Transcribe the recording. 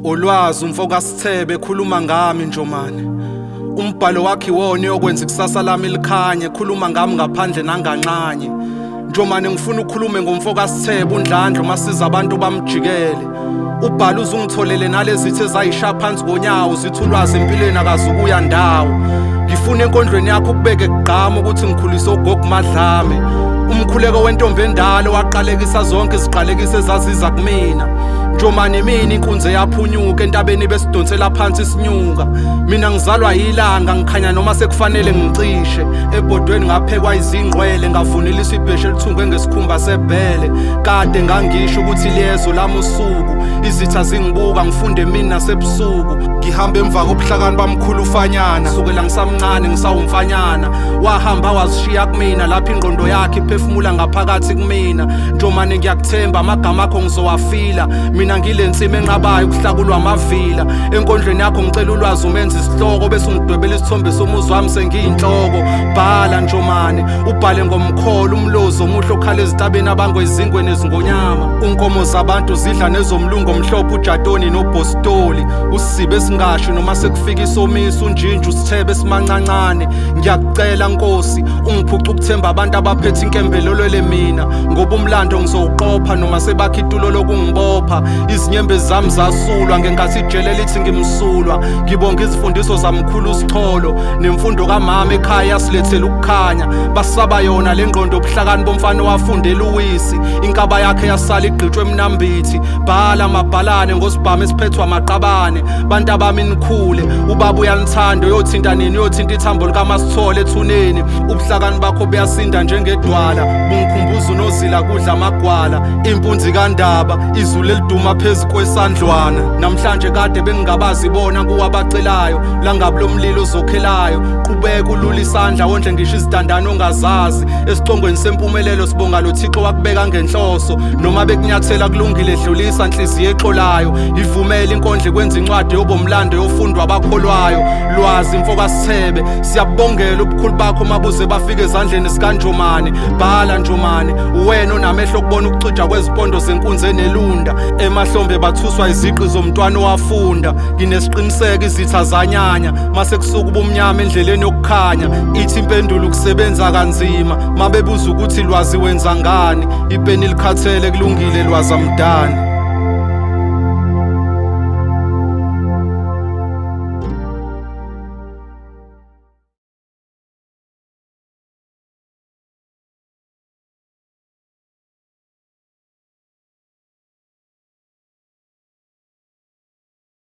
Ulwazi umfo kaSithebe, khuluma ngami Njomane. Umbhalo wakhe iwona uyokwenza ikusasa lami likhanye, khuluma ngami ngaphandle nanganxanye. Njomane, ngifuna ukhulume ngomfo kaSithebe uNdlandla masiza abantu bamjikele. Ubhala uzungitholele nalezitha ezayisha phansi konyawo, zithi ulwazi empilweni akazukuya ndawo. Ngifuna enkondlweni yakho ukubeke kugqama ukuthi ngikhulise ugogo Madlame. Umkhuleko wentombi endala waqalekisa zonke iziqalekiso ezaziza kumina. Njomane, mina inkunzi eyaphunyuka entabeni besidonsela phansi isinyuka. Mina ngizalwa yilanga, ngikhanya noma sekufanele ngicishe. Ebhodweni ngaphekwa izingqwele, ngavuniliswa ibheshu elithungwe ngesikhumba sebhele. Kade ngangisho ukuthi liyezo lami usuku, izitha zingibuka ngifunde emini nasebusuku. Ngihamba emva kobuhlakani bamkhulu ufanyana, sukela ngisamncane ngisawumfanyana. Wahamba wazishiya kumina lapho ingqondo yakhe iphefumula ngaphakathi kumina. Njomane, ngiyakuthemba, amagama akho ngizowafila. Mina ngile nsimi enqabayo ukuhlakulwa amavila. Enkondlweni yakho ngicela ulwazi umenza isihloko, bese ungidwebela isithombe somuzi wami sengiyinhloko. Bhala Njomane, ubhale ngomkholo umlozi omuhle okhala ezitabeni abangwe izingwe nezingonyama. Unkomo zabantu zidla nezomlungu omhlophe ujatoni nobhostoli. Usibe esingasho noma sekufika isomiso, unjinja usithebe esimancancane. Ngiyakucela Nkosi, ungiphuca ukuthemba abantu abaphethe inkembelolwele mina, ngoba umlando ngizowuqopha noma sebakha itulo lokungibopha. Izinyembezi zami zasulwa ngenkathi ijele lithi ngimsulwa. Ngibonga izifundiso zamkhulu uSitholo nemfundo kamama ekhaya yasilethela ukukhanya. Basaba yona le ngqondo obuhlakani bomfana owafundela uwisi, inkaba yakhe yasala igqitshwe emnambithi. Bhala mabhalane ngosibhamu esiphethwe amaqabane. Bantu abami nikhule, ubaba uyanithanda, uyothinta nini, uyothinta ithambo likaMasithole ethuneni. Ubuhlakani bakho buyasinda njengedwala, bungikhumbuza unozila kudla amagwala. Impunzi kandaba, izulu eliduma phezu kwesandlwana. Namhlanje kade bengingabazi bona kuwabacelayo, langabi lomlilo ozokhelayo. Qhubeka ulula isandla wondle ngisho izidandane ongazazi. Esicongweni sempumelelo sibonga lo Thixo wakubeka ngenhloso. Noma bekunyathela kulungile, dlulisa nhliziyo exolayo. Ivumele inkondlo kwenza incwadi yobomlando yofundwa abakholwayo. Lwazi mfo kaSithebe, siyabongela ubukhulu bakho mabuze bafike ezandleni zikaNjomane. Bhala Njomane, uwena onamehlo okubona ukucija kwezimpondo zenkunzi enelunda. Emahlombe bathuswa iziqi zomntwana owafunda. Nginesiqiniseko izitha zanyanya mase kusuka ubumnyama endleleni yokukhanya. Ithi impendulo ukusebenza kanzima, mabebuza ukuthi lwazi wenza ngani. Ipeni likhathele kulungile, lwazi amdani.